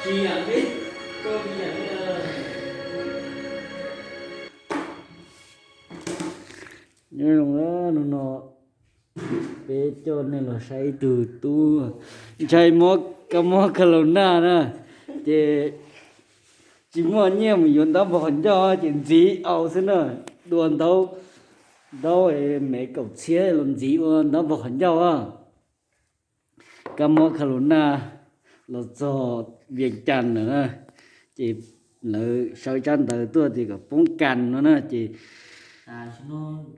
Nyob zoo na, hnub no peb coj nej los saib ib tug tub ntshai mob kab mob corona na, ces tsis muaj nyiaj mus yuav ntaub npog qhov ncauj ces ntxiv au xwb na, dua ntaub, ntaub me kaum txhiab los ntxiv ua ntaub npog qhov ncauj. Kab mob corona los txog Vias Cas lawm na, ces lawv sau tsab ntawv tuaj tias kom poob kas no na, ces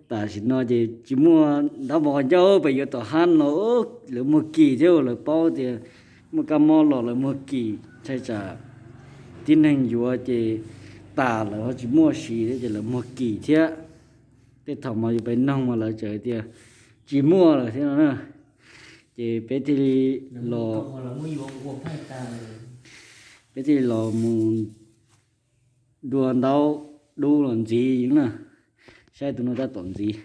tam sim no ces tsis muaj ntaub npog qhov ncauj, pes yuav tom hab los lawv muag kis thiab, lawv paub tias muaj kab mob los lawv muag kis, ntshai tsam tib neeg yuav ces tas lawv ho tsis muaj siv thiab ces lawv muag kis thiab. Tej thaum mas yus pes noog mas lawv txawm tias tsis muaj lawm thiab no na. Ces peb thiaj li los, peb thiaj li los mus dua ntaub dub los ntxiv na, saib tus no tab tom ntxiv.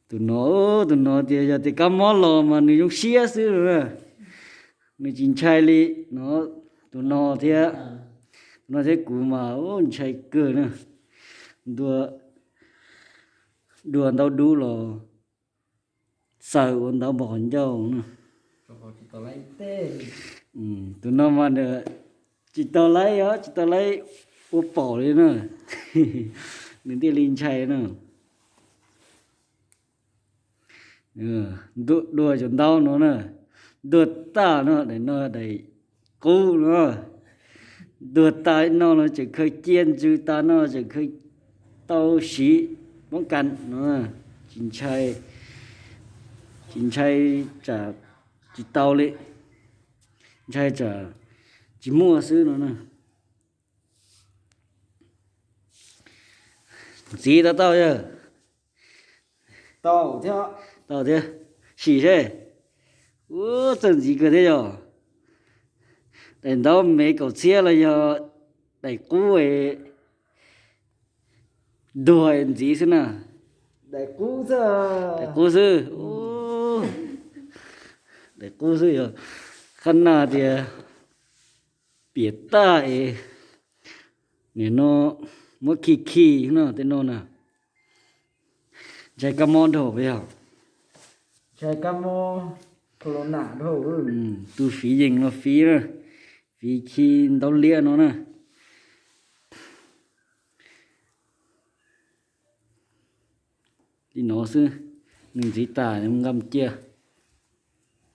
Tus no, tus no tias yog tias kab mob los mas nws zoo siab xwb na, nws tsis ntshai li no. Tus no thiab, tus no thiab kuv mas ntshai kawg na, dua ntaub dub los xaws ua ntaub npog qhov ncauj na. Tus no mas tsis tau laib os, tsis tau laib ua pom li na, nws thiaj li ntshai na. Dua cov ntaub no na, dua tas no, daim no daim qub no, dua tas no los tseem khaws cia ntsws tas no tseem khaws tau siv poob kas no, tsis ntshai, tsis ntshai tsam tsis tau li, ntshai tsam tsis muaj xwb no na. Ntxiv tau tau yog? Tau thiab. Sim seb. Ua txawj ntxiv kawg thiab yog. Daim ntaub me kaum txhiab los yog daim qub, duag ntxiv xwb na. Daim qub xwb. Daim qub xwb yog. Qhab naj tias piam tag es nim no muab khi khi no tej no na. Ntshai kab mob dhau peb yog. Tus fiv yees no fiv na, fiv khi ntaub liab no na. Li no xwb, nws ntxiv tas nqa mus cia.